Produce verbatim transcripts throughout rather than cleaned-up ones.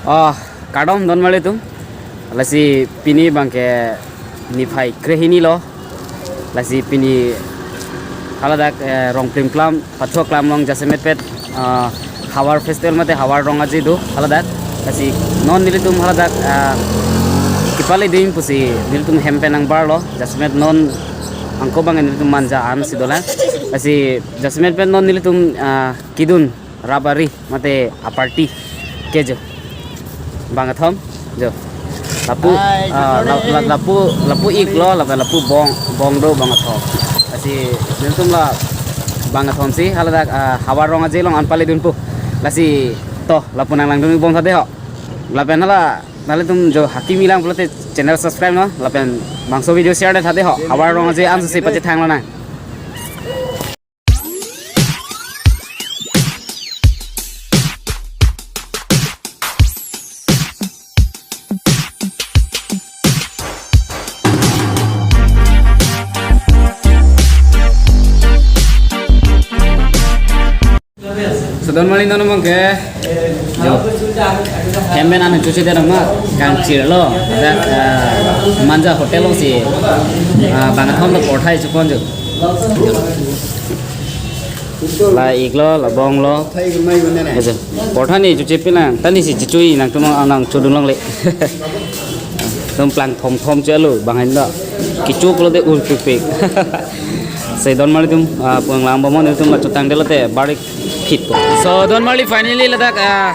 Oh, kardom donmarli atum. Lasi pini abangke niphai krehini lo. Lasi pini haladak, eh, Rongplim Klam, Pathu Klam along jasemet pet, ah, Hawar Festival mate Hawar Rong Aje do haladak. Lasi non nelitum haladak, ah, kepale ding pusi nelitum hem pen nangbarlo. Jasemet non angko abang nelitum Manja an si dolang. Lasi jasemet pet non nelitum, ah, kedun rap ari mate aparty ke jo. Bangkethom jo. Lapu, Hai, ah, la-, la-, lapu, lapu ik lo, lapu, lapu bong, bong do bangkethom. Lasi nelitum la bangkethom si haladak, ah, Hawar Rong Aje along an pale dunpo. Lasi to lapu nanglangdun bom tha dei ho. Lapen hala nanglitum jo hakimi lang pulote channel subscribe non. Lapen bangso video share dei tha dei ho. Hawar Rong Aje an si pachethang lonang. So donmarli non abangke jo. Hem pen an choche dei ma kangchir lo. Dak, eh, Manja Hotel along si, ah, bangkethom lo porthai chepon jo. La ik lo, la bong lo. Ajo. Porthai ni choche pilang. Tani si chechui nangtum anang chodun longle. Tum plang thom thom chelo bang hendo. Kecho pulote ur pik pik. Si donmarli atum, ah, pu nanglang bom non nelitum la chotang detlo te barik phitpo. So donmarli finally ladak, ah,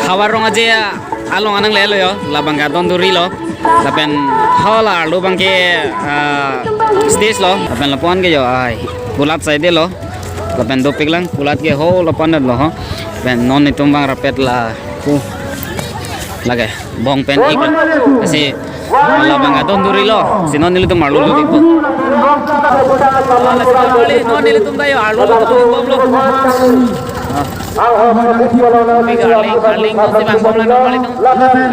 Hawar Rong Aje, ah, along an nanglelo jo, labang adon duri lo. Lapen hala arlo abangke, ah, stage lo. Lapen lapu-an ke jo, ai, kulat side lo. Lapen dopik lang, kulat ke ho lapu-an lo ho. Lapen non nelitum abang rapet lapu lake bong pen ik lo. Lasi labang adon duri lo. Si non nelitum arlo lo dingpo. Lasi non nelitum ta jo arlo lo dingpo lo. Arling, arling, si bang bom lang nelitum.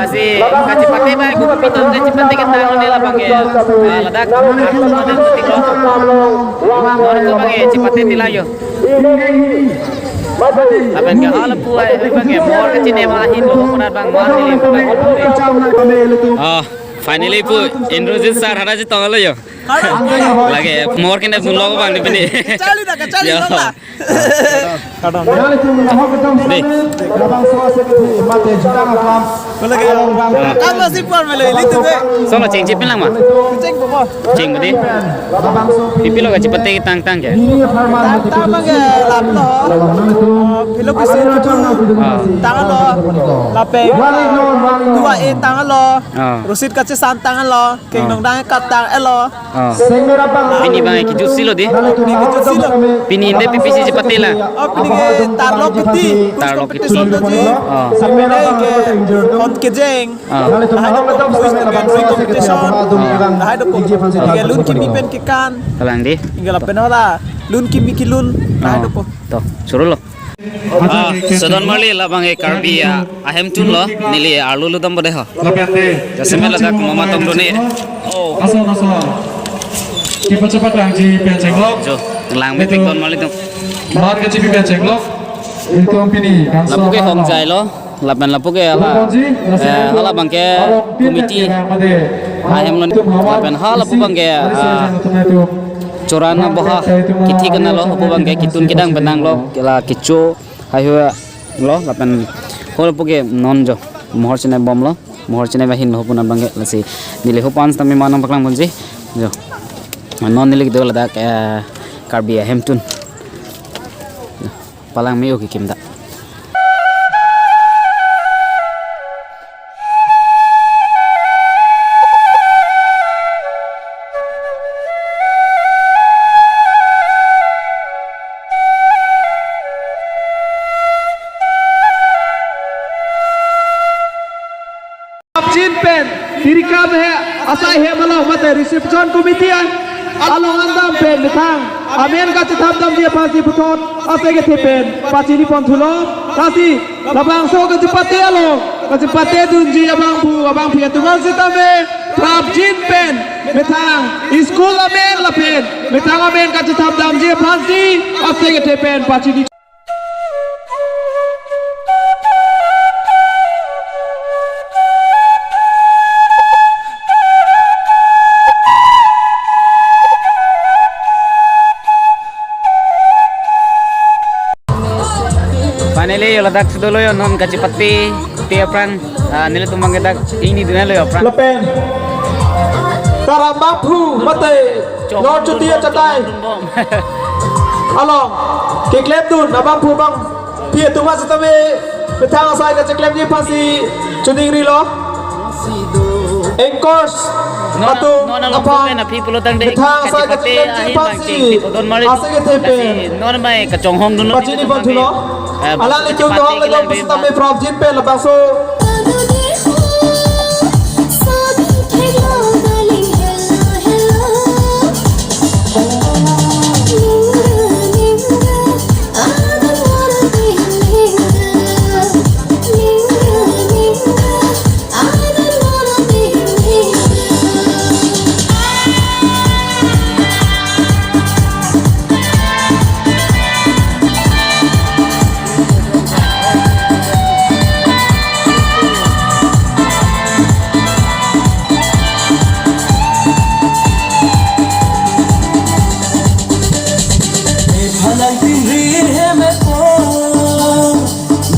Lasi kachepate ba, gumpi ton kachepate ketang ne labangke. Ah, ladak. Nelitum abangke chepate tilang jo. Lapen ke hala pu ai, abangke mohor kachine ma ahin lo, pura bang ma ahin lo. Oh, finally pu Indrajit sir hara ji tong lo jo. Lake mohor kene dun lo bang di pini. Charli dah, charli Jo. Lo lah. Dei. Kalau si por melo, ilitum ke. Sono cheng chip lang ma. Cheng po mo. Cheng mati. Pipilo kachepate tang tang ke. Tang tang abangke lap lo. Pilo kisi Ah. Tang lo. Lapen. Dua e tang lo. Ah. Rosit kachesan tang lo. Keng Ah. Nong dang kat tang lo. Ah. Pini abang kejut si lo dei. Pini kejut si lo. Pini inde P P C chepate la. Oh, pini ke tarlok kiti. Tarlok kiti. Competition doji. Ah. Sampai ke kon kejeng. Ah. Lahai dopo quiz and gathering competition. Ah. Lahai dopo. Ke lun kimi pen kekan. Kalang dei. Ingga lapen hala. Lun kimi kelun. Lahai Ah. Dopo. To, choro lo. Ah, so donmarli labang e Karbi, ah, ahemtun lo, neli arlo lo dam bade ho. Lapen te. Jasemet ladak mama tong done. Oh. Ason, ason. Kipa cepat lang ji pen chenglok. Jo, lang mepik donmarli atum. Mat ke cipi pen chenglok. Itum pini. Lapu ke Hongjai lo, lapen lapu ke hala. Eh, hala abangke committee. Ahem lo, lapen hala lapu abangke, ah, Choran aboha kithi kana lo, hapu abangke ketun kedang penang lo, kela kecho, hai hua lo, lapen ho lapu ke non jo, mohor chinai bom lo, mohor chinai ba hin lo hapu abangke, lasi neli hapu-an sitame ma nangpaklang ponji, jo. Non neli kedo ladak, eh, Karbi ahemtun. Palang me-o kekim ta. Prabjit pen, tirikam he, asai hem along mate reception committee along an dam pen methang amen kachethap damji aphansi puthot ase kethe pen pachini pon thulo, lasi labangso kachepate along, kachepate dunji abangphu abangphi atum an sitame prabjit pen methang school amen lapen methang amen kachethap damji aphansi ase kethe pen pachini. Anele yo ladak sudo lo yo non kachipate te apran, ah, nelitum abang ke dak ingni dun lo yo apran. Lapen Tarambangphu mate Lord Chuti achatai along keklemdun abangphu abangpi atum asitame methang asai kacheklemji aphansi choningrilo. Anchors atum aphan methang asai kacheklemji aphansi ase kethe pen pachini pon thulo. Alanglitum dohong le dong pusitame prapjin pen labangso Nephan nangpinri hem epo,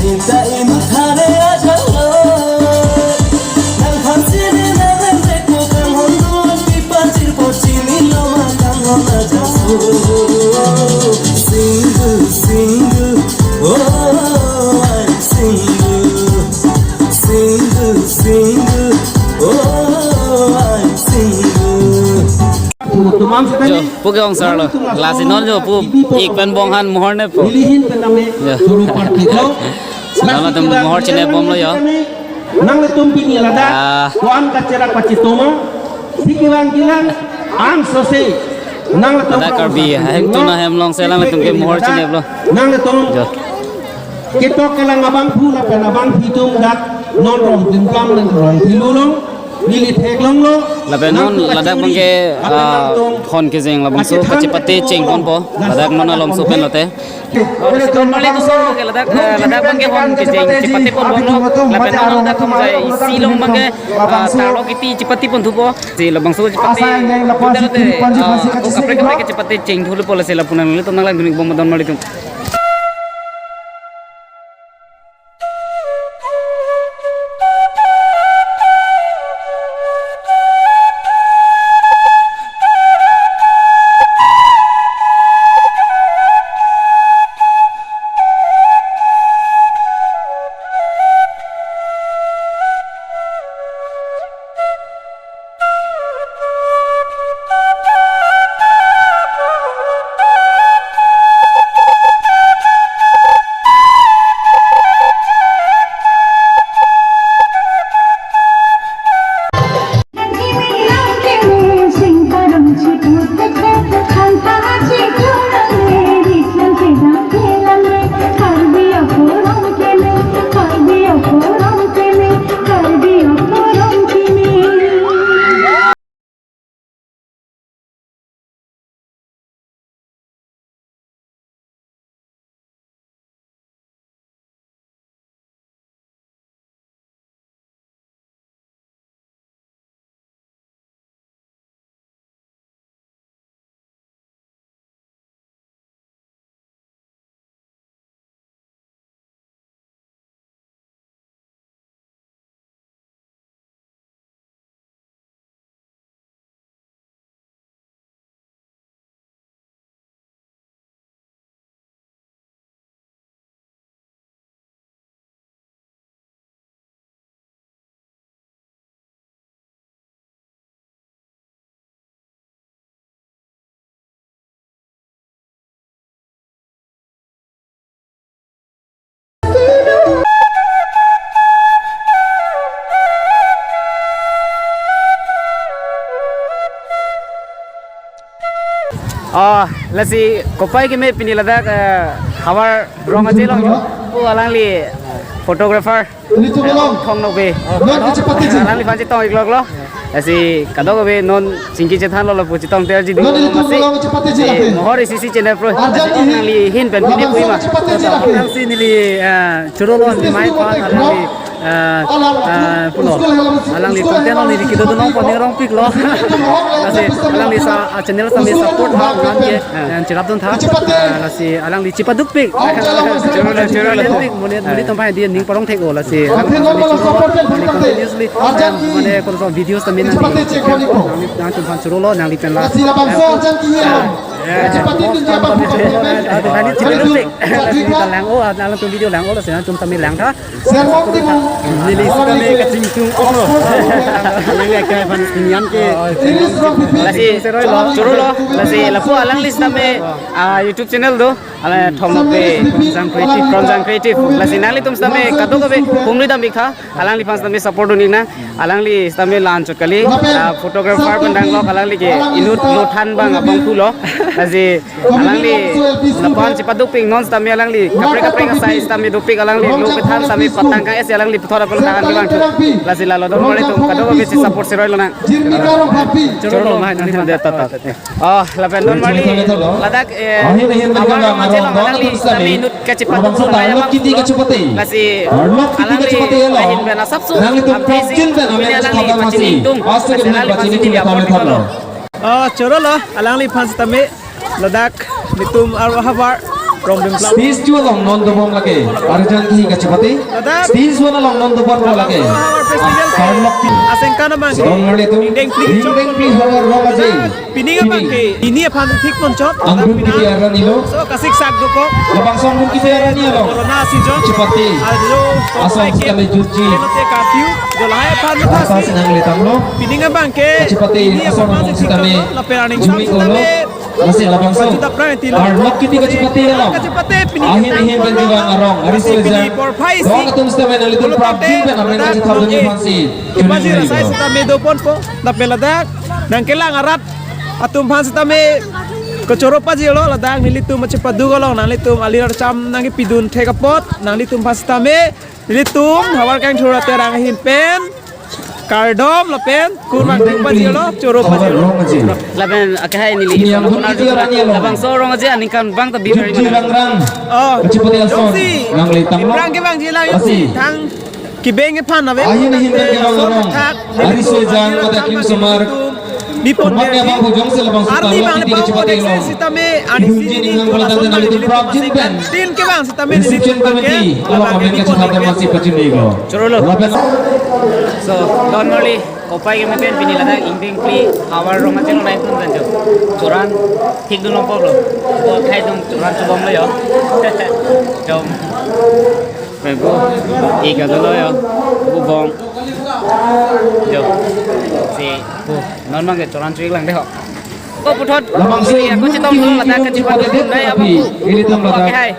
neta imu thare ajanglo. Nangphan chini nang rem rek po kanghon duan pi pachir po chinilo ma kanghon ajangso. Singdu, singdu, oh, I'm singdu. Singdu, singdu, oh, I'm singdu. Tumam sekali. Jo, pu ke-ong sar lo. Lasi non jo, pu ik pen bong han mohor ne po. Nelihin pen name. Jo. Tulu parti ko. Nangtum mohor chine bomlo jo. Nanglitum pini ladak. Ah. Ko-an kacherak pachetomo. Si kelang kelang. An sose. Nanglitum. Ladak Karbi ahem atum ahem along si nangtum ke mohor chinilo. Nanglitum. Jo. Ketok kelang abangphu lapen abangpi atum dak non rong timplam nang rong tilu long. Neli theklonglo. Lapen non ladak abang ke, ah, hon kejeng labangso kachipate cheng ponpo. Ladak non alongso pen lote. Normally to solo ke ladak, eh, ladak abang ke hon kejeng chipate ponbomlo. Lapen non ladak abang ke isi along abang ke, ah, tarlo kiti chipate ponthupo. Si labangso chipate. Tangte lote, ah, kaprek kaprek chipate cheng thulo po lasi lapu nanglitum nanglang dun-ik bom donmarli atum. Oh, lasi kopai keme pini ladak, eh, havar rong aje along jo. Pu alangli photographer. Nelitum along. Thong Nokbe. Non kachipatiji. Alangliphan chetong-ikloklo. Lasi kadokave non chingki chethanlo lapu chetong terji ding. Non nelitum along chipatiji lake. Mohor isi isi channel pro. Arjan lasi di. Nanglihin pen pini puima. Chipatiji lake. Nangsi neli, eh, chorolo. Business mai ko pa mate alangli. Ah, ah, pulo. Alangli content along neli kedo dunlong pu ning rongpiklo. Lasi alangli sa, ah, channel sami support ha ngan ke, eh, chirap dun tha. Ah, lasi alangli chepadukpik. Chepadukpik, monit, monit atum aphan dei ning parong thek-o lasi. Alangli continuously, eh, mane kono so videos tame nangli, nangtum aphan chorolo, nangli pen la. Lasi labangso arjan ki ya. Eh, eh, atum aphan chepadukpik. Lasi ta lang-o, alangtum video lang-o, lasi nangtum tame lang tha. Sermon timu. Neli sitame kachingtung onglo. Neli akai aphan pinyan ke. Lasi chorolo, lasi lapu alangli sitame, ah, YouTube channel do. Ala Thomnokbe Kronjang Creative, Kronjang Creative. Lasi nanglitum sitame kadokave pumri dam-ik tha. Alangliphan sitame support dun-ik nang. Alangli sitame la-anchot kali. Ah, photographer pen danglok, alangli ke inut lo than abang abang pulo. Lasi alangli lapu-an chepadukpik, non sitame alangli kaprek kaprek asai sitame dopik, alangli lo kethan sitame patang kang esi alangli puthot akun tangan kevang thu. Lasi lalo don mari atum kadokave chesupport seroilo nang. Chorolo, chorolo, mai nang. De, ta, ta. Oh, lapen don mari ladak, eh, Havar Rong Aje along alangli sitame inut kachepaduk dun abang. Lasi alangli ahin pen asapso amazing. Pini alangli pachini ingtung. Lasi alangli pachini apor lo. Oh, chorolo, alangliphan sitame ladak nelitum aro havar Rongdimkla. Stage two along non dobom lake. Arjan ki kachepate. Ladak stage one along non dobom lake. Havar Festival ke asengkan abang ke. Sidon marli atum. Ingdeng phli, ingdeng phli Havar Rong Aje. Ladak pining abang ke, pini aphan thik ponchot. Ladak angdung pining kiti aran ilo. So kasik sak dokok. Labangso angdung kiti aran ilo. Corona season. Chepate. Ajo, asong sitame jutji. Lote curfew. Jo lahai aphan rasa thasi. Sinang letanglo. Pining abang ke. Chepate, pini asong aphan sitame thik ponchot. Lapen aning jumi sam kolo. Sitame Lasi labangso. Arnok kiti kachepate along. Kachepate pini ahin ahin pen kevang arong. Ari so pini ejang. Porphai si. Rong atum sitame nanglitum prapjin pen amen kachethap dun aphansi. Kepajir asai sitame doponpo. Lapen ladak nangkelang arat atum aphan sitame kachoro pajirlo, ladak nelitum kachepaduk along nanglitum alir archam nangkepidun thek apot nanglitum aphan sitame nelitum Havar Kangthur Terang ahin pen kardom lapen kurvangthu pajirlo, choro pajirlo. Lapen akehai neli labangso Rong Aje aningkan abang ta biberi mana. Oh, kachepate ason. Jongsi nanglitum aphrang kevangji lang, jongsi thang kebeng aphan ave. Ahin ahin pen kevang arong. Ari so ejang pada kim somar. Bipon. Arni bang le bang kachepate along sitame ani si ni ko lason bang le bang. Tin kevang sitame reception committee along amen kachethap dun aphansi pachini ko. Chorolo. So, don marli, kopai kemeten pini ladak ingdeng phli Havar Rong Aje along nangtum dan jo. Choran thik dun longpoklo. Ko khai dong choran chobomlo yo. Jom. Pu ik adolo yo. Pu bong. Jo. Si pu non abang ke choran chu-ik lang de ho. Ko puthot. Labangso pini ako chetong dolo ladak kachepate dun dai abang. Ilitum ladak. Akehai.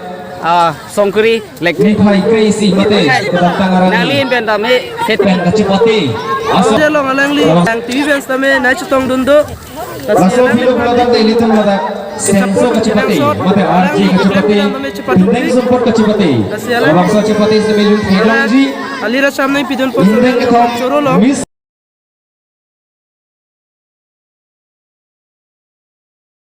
Ah, songkuri lek. Mithai kre-isi mate. Kedamtang aran. Nangli pen tame. Pen kachepate. Aso. Along alangli. Labang. Nang T V pen sitame nai chetong dun do. Laso pilo pilo tangte ilitum ladak Senso kachepate, mate R J kachepate, Indeng Sumpot kachepate. Labangso chepate sitame Lun Thedongji. Alir archam nangpidunpo. Indeng kethom. Chorolo. Miss